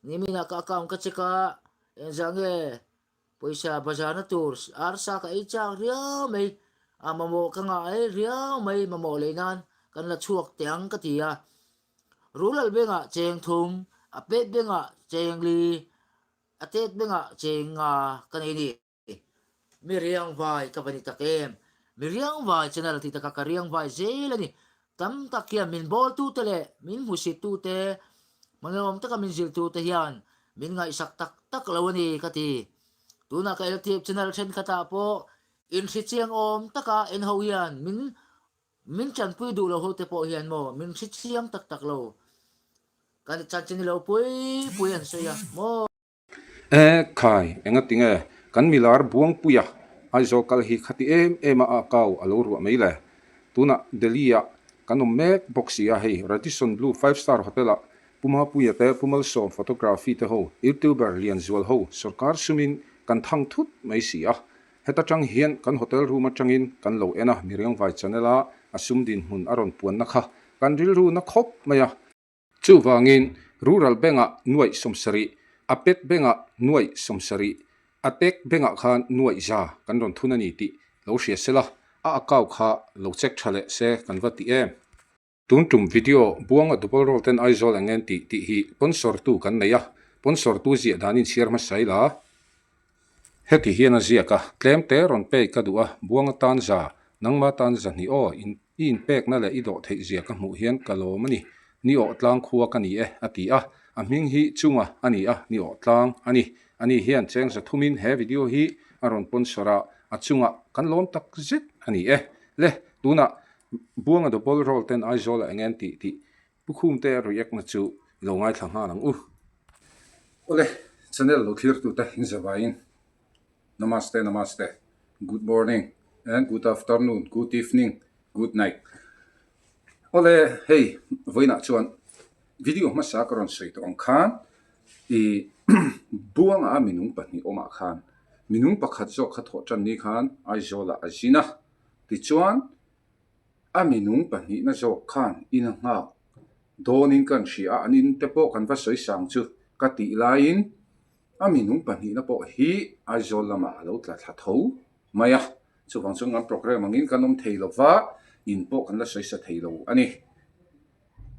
Niminah ka account ka check a, engzah nge pawisa bazarna tur arsa ka ei chak riau mai, a mamawh ka ngah ei riau mai, mamawh lei nan kan la chhuak teh ang ka ti a. Rulal bengah cheng thum, a pet bengah cheng li, a tet bengah cheng nga ka nei a ni. Mi riangvai ka va ni tak em? Mi riangvai channel tih takah ka riangvai zel a ni. Tam tak hian min bawltute leh min hmusittute, hmangaihawm taka min zirtute hian min ngaihsak tak tak lo a ni ka ti. Tunah ka LTF channel thenkhatah pawh inhrichiang awm taka en ho hian min min tanpui duh lo hote pawh hian maw min hrichiang tak tak lo. Kan chanchin ni lo pui pui an sawi a maw. E khai, enga tinge kan milar Buangpuia Aizawl kal hi khati em em a a kau a lo ruah mai le? Tunah Delhi ah kan awm mek bawk si a, hei Radisson Blu Five Star Hotel ah Pu Mapuia te Pu Malsawm Photography te ho YouTuber Lianzual ho sawrkar sumin kan thang thut mai si a, heta tang hian kan hotel room atangin kan lo en a, Miriangvai channel a a sum dinhmun a rawn puanna kha kan rilru na khawp mai a. Chuvangin, Rural Bank-ah nuaih 70, a pet Bank-ah nuaih 70, a tek Bank-ah khan nuaih za kan rawn thun a ni tih lo hria se la, a account kha lo check tha leh se kan va ti em. Tun tum video Buanga Double Roll ten Aizawl eng en tih tih hi sponsor tu kan nei a, sponsor tu ziah danin chhiar hmasa ila. Heti hian a ziak a, tlem te rawn pek ka duh a, Buanga tan za, nangma tan za hnih aw, in i inpekna leh i dawh theih zia ka hmuh hian ka lawm a ni, ni awh tlang khua ka ni e, a ti a, a hming hi Chunga a ni a, ni awh tlang a ni. Ani hian cheng za thumin he video hi a rawn sponsor a, a chungah kan lawm tak zet a ni e. Le, tunah Buanga Double Roll ten Aizawl ah eng en tih tih Pu Khumte react na chu i lo ngaithla nghal ang u. Awle, channel lo thlirtute in zavaiin Namaste Namaste, Good morning and good afternoon, good evening, good night. Awle, hei vawiinah chuan video hmasa ka rawn sawi tawh ang khan i Buanga a minung pahnih awmah khan minung pakhat zawk kha thawh tan ni khan Aizawlah a zin a, tichuan A minung pahnihna zawk khan in a nghak dawnin kan hria a, an in te pawh kan va sawi sang chu ka tih laiin a minung pahnihna pawh hi Aizawl lamah a lo tla thla tho mai a, chuvang chuan kan programme angin kan awm thei lo va, in pawh kan la sawi sa thei lo a ni.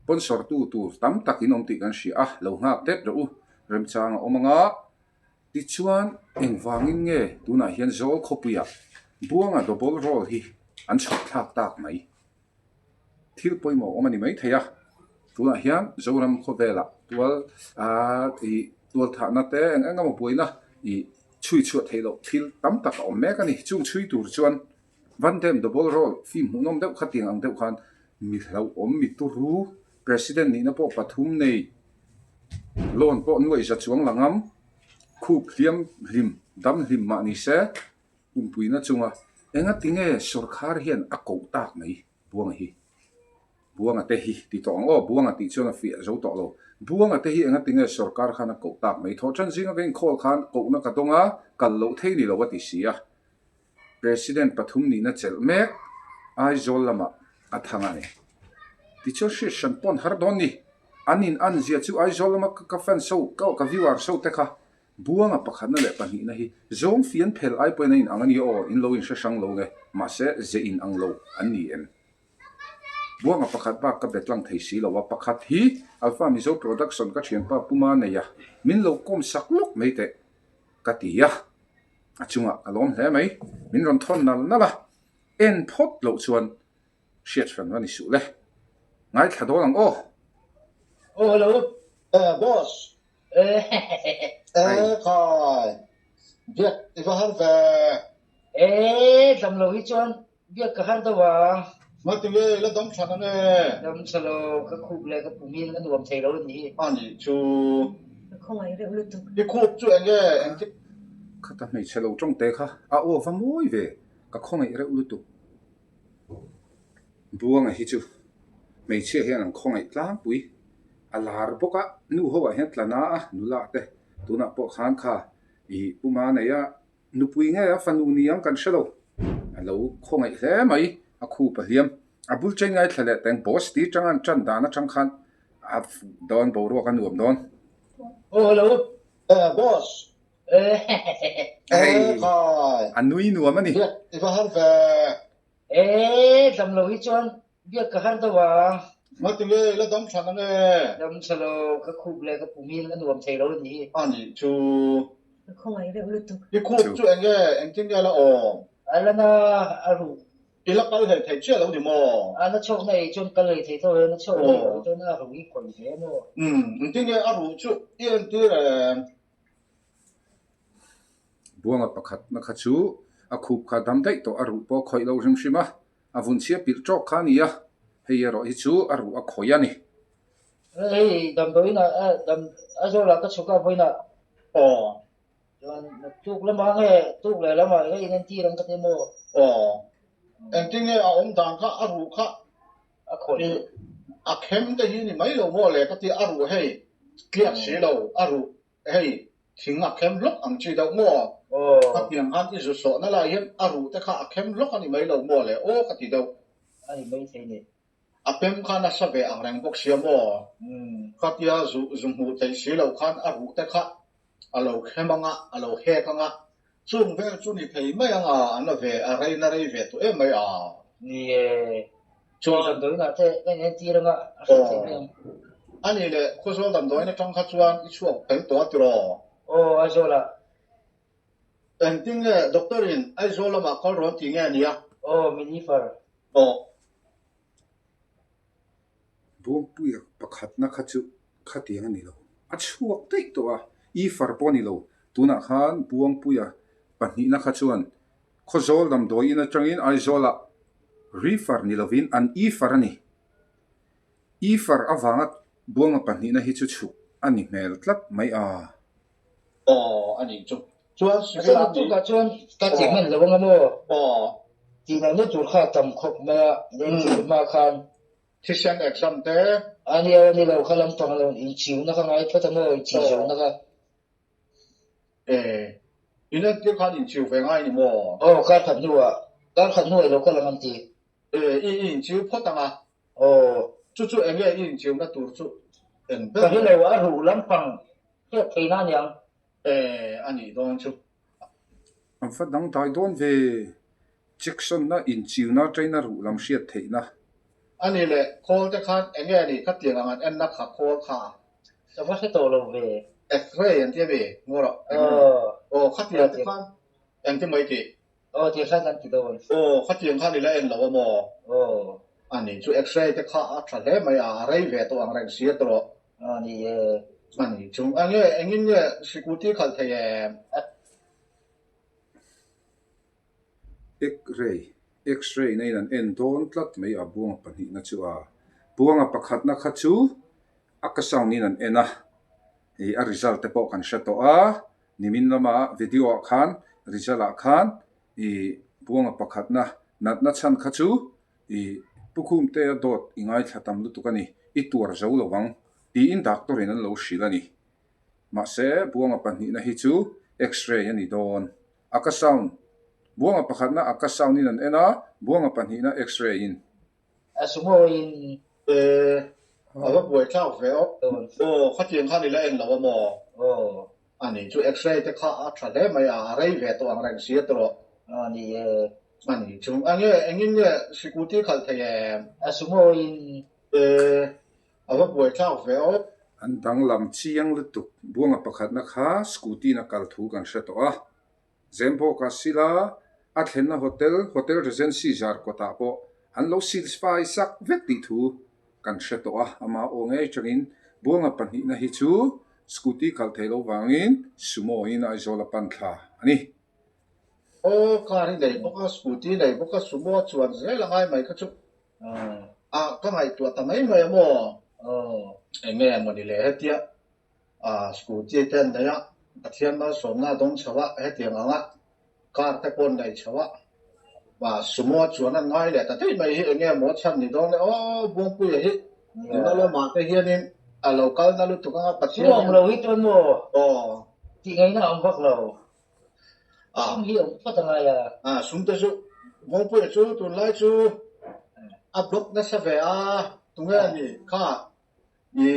Sponsor tu tur tam tak in awm tih kan hria a, lo nghak det rawh u, remchang a awm anga. Tichuan, engvangin nge tunah hian Zawl khawpuiah Buanga double roll hi an chhawp thlak tak mai? Thil pawimawh awm a ni maithei a, tunah hian Zoram khawvelah tual ih tual thahna te eng eng emaw buaina ih chhui chhuah theih loh thil tam tak a awm mek a ni. Chung chhui tur chuan Van Dam double roll film hmuhnawm deuh kha tiang ang deuh khan mi hlauhawm mi turu President nihna pawh pathum nei loan pawh nuaih za chuang la ngam, khup hliam hlim dam hlim mah ni se, kumpuina chunga engati nge sawrkhar hian a koh tak mai Buanga hi? Buanga te hi ti tawh ang aw, Buanga tih chuan a fiah zo tawh lo. Buanga te hi engati nge sawrkar khan a koh tak mai? Thawhṭan zinga ka inkhawl khan kohna ka dawng a, kal loh thei ni lo a ti si a. President pathum nihna chelh mek Aizawl lamah a thang a ni. Tichuan hriat hran pawn har dawn ni. An in an zia chu Aizawl lama ka fans ho, ka viewers ho te kha Buanga pakhatna leh pahnihna hi zawng fian phel ai pawhin a in ang a ni aw, in lo in hre hrang lo nge, mahse ze in ang lo an ni em? Buanga pakhat bak ka be tlang thei si lo a, pakhat hi Alpha Mizo Production ka thianpa Puma nei a, min lo kawm sak lawk mai teh ka ti a. A chungah ka lawm hle mai. Min rawn thawn nal nal a, en phawt loh chuan hriat hran va ni suh le. Ngaithla dawn ang aw. Aw hello boss. E khai biak i va har ve. E dam lo hi chuan Biak ka har deuh a. Ngati nge i la dam tha nang e? Dam tha lo, ka khup leh ka pum in a nuam thei lo a nih hi. A nih chu. Ka khawngaih reuh lutuk. I khup chu eng nge engtik? Khata hmeichhe lo tawng te kha a aw va mawi ve, ka khawngaih reuh lutuk. Buanga hi chu hmeichhia hian an khawngaih tlangpui. A lar bawk a, nu ho ah hian tlana a nula te tunah pawh khan kha i puma nei a Nupui nge a fanu ni ang kan hre lo. A lo khawngaih hle mai, a khup a hliam. A bul chen ngaithla leh teng boss ti tang an tan dan atang khan a fuh dawn boruak a nuam dawn. Oh hello. Eh boss. Eh. Eh khai. A nui nuam a ni. Biak i va har ve. Eh dam lo hi chuan biak ka har deuh a. Ngati nge i la dam than ange? Dam tha lo, ka khup leh ka pum hi a nuam thei lo a ni hi. A nih chu. Ka khawngaih reuh lutuk. I khup chu enge engtin nge la awm? A la na a ruh. I la kal hlei thei chiah lo ni maw? A na chhuak na ei chuan kal hlei thei tho e, na chhuak na ei lo chuan a ruh hi khawih ve maw? Umm, engtin nge a ruh chu i entir em? Buanga pakhat na kha chu a khup kha dam daih tawh a ruh pawh a khawih lo hrim hrim a, a vun chhia pilh tawk kha a ni a, hei erawh hi chu a ruh a khawih a ni. Hei damdawiin ah dam Aizawl ah ka chhuk a vawiinah. Aw. Chuan tuk lamah nge tuk leh lamah hei in entir ang ka ti maw? Aw. Engtin nge a awm dan kha a ruh kha a khawih a khem te hi ni mai lo maw le ka ti a ruh hei tliak si lo a ruh Hei, thing a khem hlawk ang chi deuh maw? Ka piang khan i zu sawhna lai hian a ruh te kha a khem hlawk a ni mai lo maw le aw ka ti deuh. A ni mai thei ni. A pem khan a sa ve ang reng bawk sia maw? Khatia zu zu hmuh theih si lo khan a ruh te kha a lo khem ang a, a lo hek ang a, chung vel chu ni thei mai ang a, an la ve, a rei na rei ve tawh em mai a. Ni e, Chuan damdawiin ah te ka inentir anga a hriat theih mai ang. A nih leh Khawzawl damdawiin atang kha chuan i chhuak fel tawh a tiraw? Aw, Aizawl ah. Engtin nge doctor in Aizawl lamah kal rawn ti nge nia? Aw, min refer. Aw. Buangpuia pakhatna kha chu khatiang a ni lo. A chhuak daih tawh a, i far pawh a ni lo. Tunah khan Buangpuia pahnihna kha chuan Khawzawl damdawiin atangin Aizawlah refer ni lovin an e-far a ni. E-far avanga Buanga pahnihna hi chu chhuk a ni hmel tlat mai a. Aw a nih chu. Chuan civil a nih. Chuan ka ti hman lo anga maw? Aw. Tih lohna tur kha a tam khawp mai a, lengchil hma khan. Thisen exam te. A nia a ni lo kha lampang lo inchiuna kha ngai phawt a maw, inchi zona kha. E, in entir khan inchiu ve ngai ni maw? Aw, kar khat hnuah, kar khat hnuah i lo kal ang an ti. E, i i inchiu phawt ang a. Aw. Chu chu enge i inchiuna tur chu eng ber Ka hre lo, a ruh lampang hriat theihna a niang. E, a nih dawn chu. An va dangdai dawn ve. Jackson-na inchiuna China ruh lam hriat theihna. A nih leh, khawl te khan enge a nih khatiang ang an enna kha khawl kha. Ka va hre tawh lo ve. X-ray an ti a mi? Ngaw rawh. Aw khatiang te khan engti mai tih? Aw tiang khan an ti dawn. Aw khatiang khan i la en lo a maw? Aw. A nih chu X-ray te kha a tha hle mai a, a rei ve tawh ang reng si a tawh. A ni e. A nih chu. Enge engin nge sikuti khalh thei em? Ek-ray, X-ray, na in an en dawn tlat mai a buanga pahnihna chu a buanga pakhatna kha chu a ka sound in an en a, ih a result te pawh kan hre tawh a, nimin lama video ah khan result ah khan ih buanga pakhatna natna chhan kha chu ih Pu Khumtea dawt i ngaithla tam lutuk a ni, i tuar zo lo ang tiin doctor in an lo hrilh a ni. Mahse buanga pahnihna hi chu X-ray a ni dawn. A ka sound. Buanga pakhatna a ka sound in an en a, buanga pahnihna x-ray in. A sumo in. E, a va buai thlak ve aw. Aw, khatiang khan i la en lo a maw? Aw. A nih chu x-ray te kha a tha hle mai a, a rei ve tawh ang reng si a tawh. A ni e. A nih chu. A nge, engin nge sikuti khalh thei em? A sumo in. E, a va buai thlak ve aw. An danglam chiang lutuk. Buanga pakhatna kha scooty in a kal thu kan hre tawh a. Zembawka sila a thlenna hotel, Hotel Regency Zarkawtah pawh an lo silfai sak vek tih thu kan hre tawh a. Ama aw ngei tangin Buanga pahnihna hi chu scooty kal thei lo vangin Sumo in Aizawl a pan thla a ni. Aw, car i nei bawk a, scooty i nei bawk a, Sumo a chuan zel a ngai mai kha chu. A, ka ngaihtuah ta mai mai a maw? Eng nge mawni le hetia scooty te an nei a, Pathian malsawmna a dawng chho a, hetiang anga car te pawh an nei chho a, sumo chuan an ngai leh ta daih mai hi eng nge maw chhan ni dawn le aw Buangpuia hi nuna lamah te hianin a lo kal na lutuk anga Pathian Sum awm lo hi chuan maw aw tih ngaihna a awm vak lo. Sum hi awm phawt a ngai a. A sum te chu Buangpuia chu tunlai chu a block nasa ve a, tunge a ni kha i.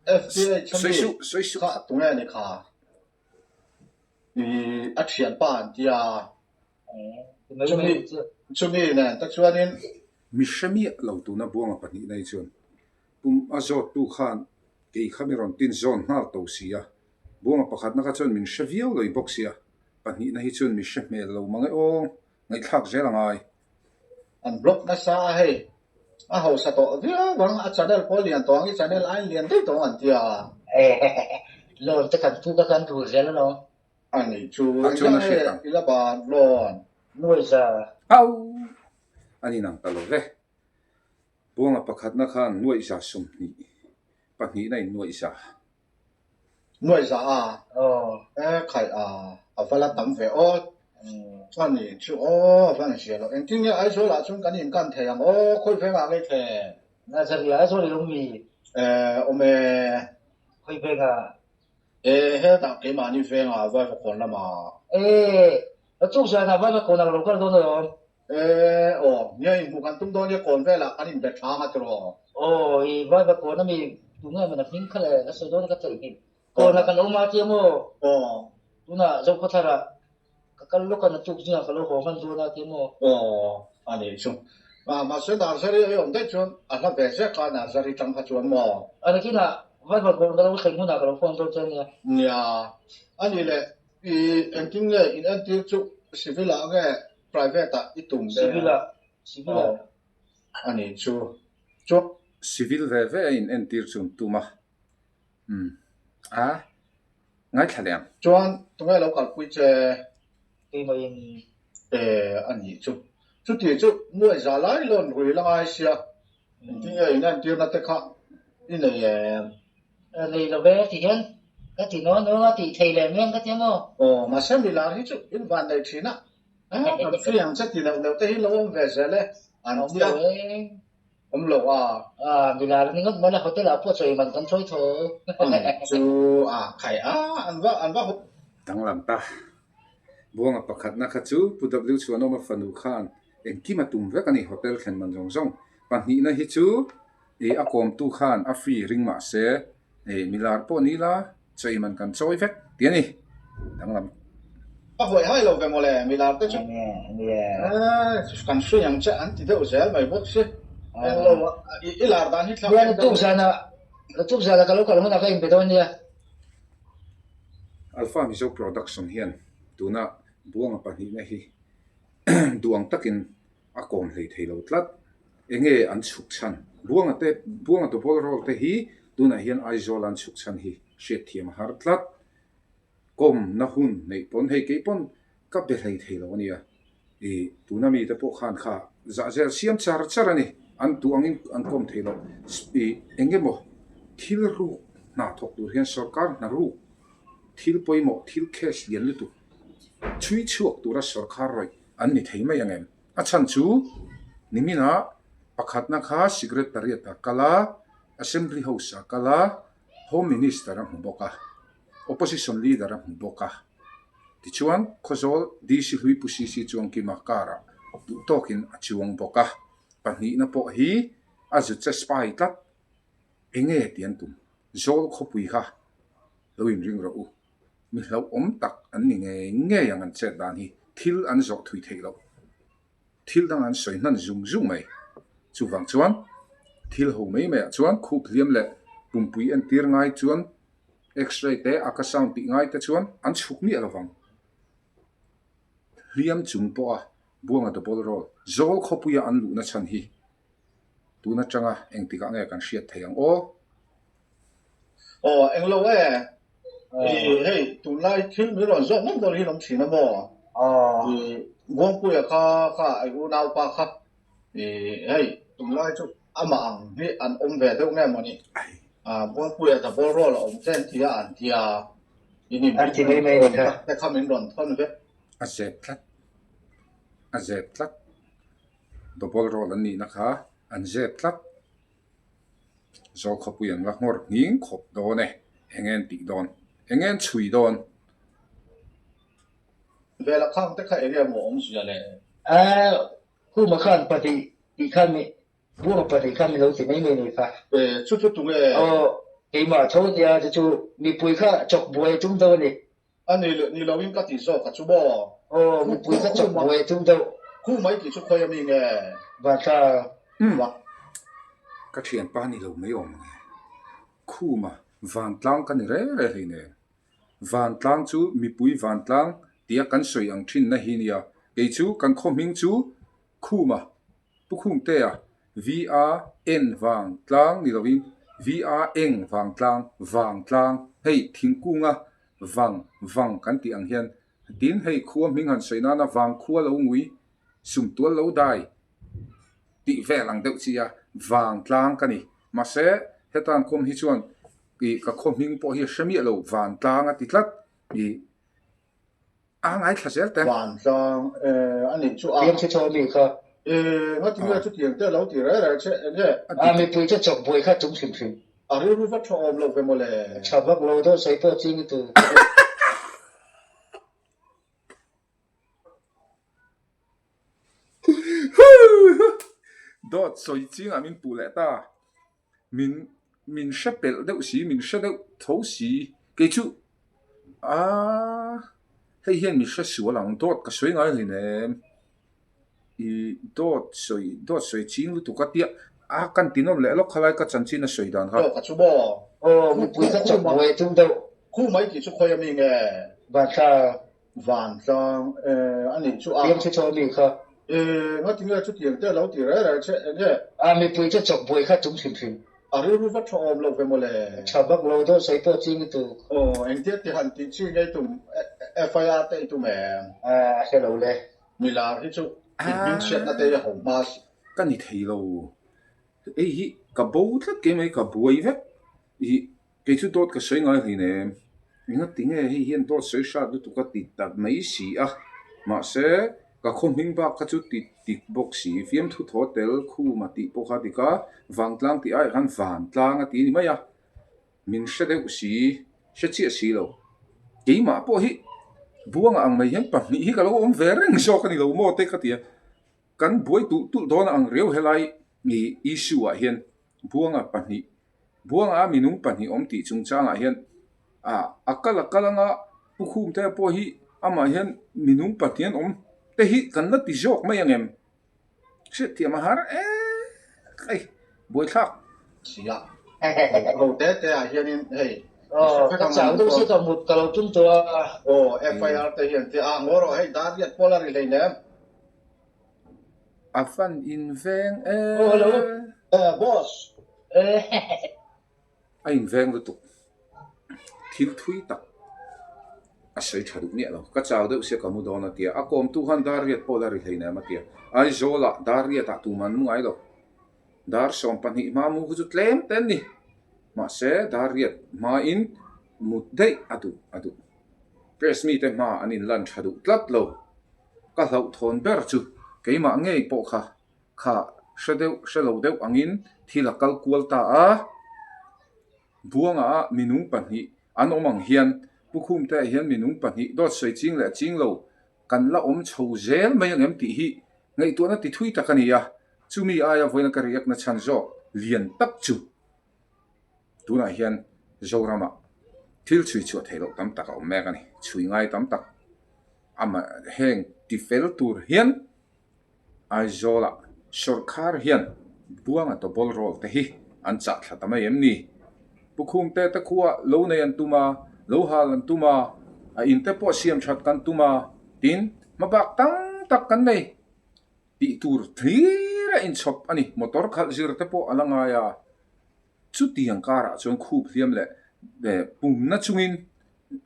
FDH a Sawi mi suh, sawi suh. kha tunge ni kha? I a thianpa an tia. Chumi chumi nen te chuanin. Mi hre miah lo tuna Buanga pahnihna hi chuan pum a zawttu khan kei kha mi rawn tin zawn nghal to si a, Buanga pakhatna kha chuan min hre viau loi bawk sia, pahnihna hi chuan mi hre hmel lo mang e aw, ngaihthlak zel a ngai. An block nasa a hei, a hausa tawh viau ang, a channel pawh lian tawh ang, i channel aiin lian daih tawh ang an tia. Loan te kan puk a kan rul zel alawm. A nih chu, Ah chuan a engzah nge hriat ang. i la ban loan? Nuaiza. Au! An inang ta lo ve. Buanga pakhatna khan nuaihza 20, pahnihna in nuaihza. Nuaihza a? E khai a, a va la tam ve aw. A nih chu aw, a va han zia lo. Engtin nge Aizawl ah chuan kan inkan thei ang aw, khawi vengah ngei the? Nazari Aizawl i awm mi? E, awm e. Khawi vengah? E, hetah keimahni vengah Vaivakawn lamah. E, a chuk zanah Vaivakawn ah ka lo kal dawn alawm. E, aw, nia inhmuh kan tum dawn nia kawn velah kan inbe thlang a tiraw? Aw, i Vaivakawn ami tunge maw na hming kha le ka sawi dawn a ka theihngilh. Kawnah kan awm a tia maw? Aw. Tunah Zokhawtharah ka kal lawk a na tuk zingah ka lo haw hman dawn a tia maw? Aw, a nih chu. Mahse Narzary a awm daih chuan a hla ve zek a, Narzary tang kha chuan maw? A nakinah Vaivakawn ka lo thleng hunah ka lo phone dawn che ania. Nia, a nih le i engtin nge in entir chu civil ah nge Private ah i tum ve a. Civil ah, civil ah. A nih chu. Chuan. Civil ve ve a in entir chu an tum a. Umm. A. Ngaithla leh ang. Chuan tunge lo kalpui che? Keimah in. E, a nih chu. Chuti chu nuai za lai lawn rui la ngai sia. Engtin nge in entirna te kha i nei em? Nei lo ve ti hian ka ti nawn nawn a, tih thei leh miang ka ti a maw? Aw, mahse milar hi chu in van nei thin a, kan free ang che ti neuh neuh te hi lo awm ve zel e, an Awm ti a. lo e. Awm lo a. Ah, milar ni ngawt mai la hotel ah pawh chawi man kan chawi tho. Ani chu a khai a, an va an va haw. Danglam ta. Buanga pakhatna kha chu Pu W Chhuanawma fanu khan Engkim a tum vek a ni hotel thlen man zawng zawng. Pahnihna hi chu ih a kawmtu khan a free ring mah se ih milar pawh ni la chawi man kan chawi vek tih a ni. Danglam. A huai hai lo ve mawle milar te chu kan free ang che an ti deuh zel mai bawk si. Englo i lar dan hi thlak em deuh. Naktuk zanah ka lo kal hunah ka inbe dawn nia. Alpha Mizo Production hian tuna Buanga pahnihna hi Duh ang takin a kawm hlei thei lo tlat. Enge an chhuk chhan? Buanga te, Buanga double role te hi tunah hian Aizawl an chhuk chhan hi hriatthiam a har tlat. Kawmna hun neih pawn hei kei pawn ka be hlei thei lo a nia. Ih, tuna mite pawh khan kha zahzel siam char char a ni. An duh angin an kawm thei lo. Ih, eng emaw thil ruk hna thawk tur hian sorkar hna ruk thil pawimawh thil case lian lutuk Chhui chhuak tura sawrkhar rawih an ni thei mai ang em? A chhan chu niminah pakhatna kha Secretariat a kal a, Assembly House a kal a, Home Minister a hmu bawk a, Opposition Leader a hmu bawk a. Tichuan Khawzawl DC Hluipu CC Chuangkima car-ah duh tawkin a chuang bawk a. Pahnihna pawh hi a zut che spy tlat. Enge ti an tum? Zawl khawpui kha lo inring rawh u. Mi hlauhawm tak an ni ngei ngei ang an chet dan hi thil an zawh thui theih loh. Thil dang an sawi hnan zung zung mai. Chuvang chuan thil ho mai maiah chuan khup hliam leh pumpui entir ngai chuan x-ray te ultrasound tih ngai te chuan an chhuk miah lovang. Hliam chung pawha Buanga double roll Zawl khawpuia an luhna chhan hi Tun atanga engtikah nge kan hriat thei ang aw? Aw, englo e. I hei, tunlai thil min rawn zawk ngawt ngawt hi an awm thin a maw? I Buangpuia kha kha i unaupa kha i hei tunlai chu amah ang hi an awm ve deuh nge maw ni? Buangpuia double roll a awm te an ti a, an ti a. In in An ti mai mai ni kha. Te kha min rawn thawn vek. A zep tlat. A zep tlat. Double roll an nihna kha an zep tlat. Zawlkhawpui an la nghawr nghing khawp dawn e, eng nge an tih dawn, eng nge an chhui dawn. Vela khang te kha eng nge maw awmzia le? Aa, Khuma khan pahnih tih kha mi, Buanga pahnih kha mi lo ti mai mai ni kha. E, chu chu tunge? Aw. Keimah tho nia chu chu mipui kha chawk buai a tum deuh a ni. A ni leh ni loin ka ti zawk a chu maw? Aw, mipui kha chawk buai a tum deuh. Khu mai tih chu khawi a mi nge? Vantla. Umm. Ka thianpa ni lo mai awm ang e. Khuma vantlang ka ni reng reng hleinem. Vantlang chu mipui vantlang tia kan sawi ang thinna hi nia. Kei chu kan khaw hming chu Khuma Pu Khumtea VA N vang tlang ni lovin VA Eng vang tlang, vang tlang, hei thingkunga vang, vang kan tih ang hian tin hei khua hming han sawi nana vang khua lo ngui, sumtual lo dai tih vel ang deuh chi a, vang tlang ka ni. Mahse hetan kawm hi chuan ih ka khaw hming pawh hi a hre miah lo, van tlang a ti tlat ih. A ngaithla zel te. Vantlang e a nih chu a. Piang chhe chho mi kha. E ngati nge chutiang te lo ti reh reh che eng nge. A mipui chu chawk buai kha tum hrim hrim. A rilru va tha awm lo ve mawle. Tha vak lo deuh sawi pawh ching i tu. Dawt sawi chingah min puh leh ta. Min min hre pelh deuh si, min hre deuh tho si. Kei chu aaa hei hian min hre sual ang, dawt ka sawi ngai hleinem. Ih dawt sawi dawt sawi ching lutuk a tia a kan ti nawm leh lawk khalai ka chanchin a sawi dan kha. Dawt a chu maw? Aw mipui ka chawk buai a tum deuh. Khu mai tih chu khawi a mi nge? Vantla Vantlang e a nih chu a. Piang chhe chho mi kha. E ngati nge chutiang te lo ti reh reh che eng nge? A mipui chu chawk buai kha tum hrim hrim. A rilru va tha awm lo ve mawle. Tha vak lo deuh sawi pawh ching i tu. Aw engtia ti han tih chi ngei tum FIR te i tum em? A a hre lo le. Milar hi chu inhming chhiatna te i ho hma si. Ka ni thei lo. Hei hi ka bo tlat kei mai ka buai vek. Ih Kei chu dawt ka sawi ngai hleinem. Engati nge hei hian dawt sawi hrat lutuk a ti ta mai si a. Mahse, ka khaw hming bak kha chu ti tik bawk si. Fiamthu thaw tel khuma tih pawh kha dik a, vangtlang tih aiah khan vantlang a ti a ni mai a. Min hre deuh si, hre chiah si lo. Keimah pawh hi Buanga ang mai hian pahnih hi ka lo awm ve reng zawk a ni lo maw te ka ti a. Kan buai tulh tulh dawn ang riau helai issue ah hian Buanga pahnih Buanga minung pahnih awm tih chungchangah hian ah a kal a kal anga Pu Khumte pawh hi amah hian minung pahnih an awm te hi kan la ti zawk mai ang em? Hriatthiam a har ek ei buaithlak. Sia ho te te ah hianin hei Aw ka chau deuh se ka mut ka lo tum tawh a. Aw FIR te hian te ah ngaw rawh hei dar riat pawl a ri hleinem. A fan in veng e. Oh hello. Eh boss. Eh. A in veng lutuk. Thil thui tak a sawi tha duh miah lo. Ka chau deuh sia ka mu dawn a tia. A kawmtu khan dar riat pawh la ri hleinem a tia. Aizawl ah dar riat ah tum an mu ngai lo. Dar 12 hma mu khu chu tlem te an ni. Mahse dar riat hma in mut daih a duh a duh. Press mite hma an in lan tha duh tlat lo. Ka hlauhthawn ber chu keimah ngei pawh kha kha hre deuh hre lo deuh angin thil a kal kual ta a. Buangah minung pahnih an awm ang hian Pu Khumte ah hian minung pahnih dawt sawi ching leh ching lo kan la awm chho zel mai ang em tih hi ngaihtuahna ti thui tak a ni a. Chumi aia vawiin ka react na chhan zawk lian tak chu Tunah hian Zoramah thil chhui chhuah theih loh tam tak a awm mek a ni. Chhui ngai tam tak amah heng ti fel tur hian Aizawlah sawrkhar hian Buanga tawbawl rawl te hi an chah thla ta mai em ni? Pu Khumte te khuah lo nei an tum a, lo hal an tum a, a in te pawh siam that kan tum a, tin hmabak tam tak kan nei. Tih tur thlir a inchhawp a ni. Motor khalh zir te pawh a la ngai a. Chutiang karah chuan khup hliam leh pumna chungin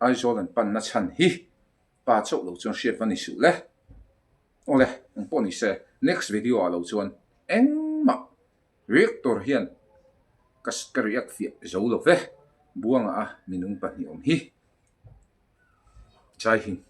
Aizawl an panna chhan hi pa chauh lo chuan hriat va ni suh le. Awle, eng pawh ni se, next video ah lo chuan engmah reactor hian ka ka react fiah zo lo ve. Buanga a minung pahnih awm hi. Jai Hind.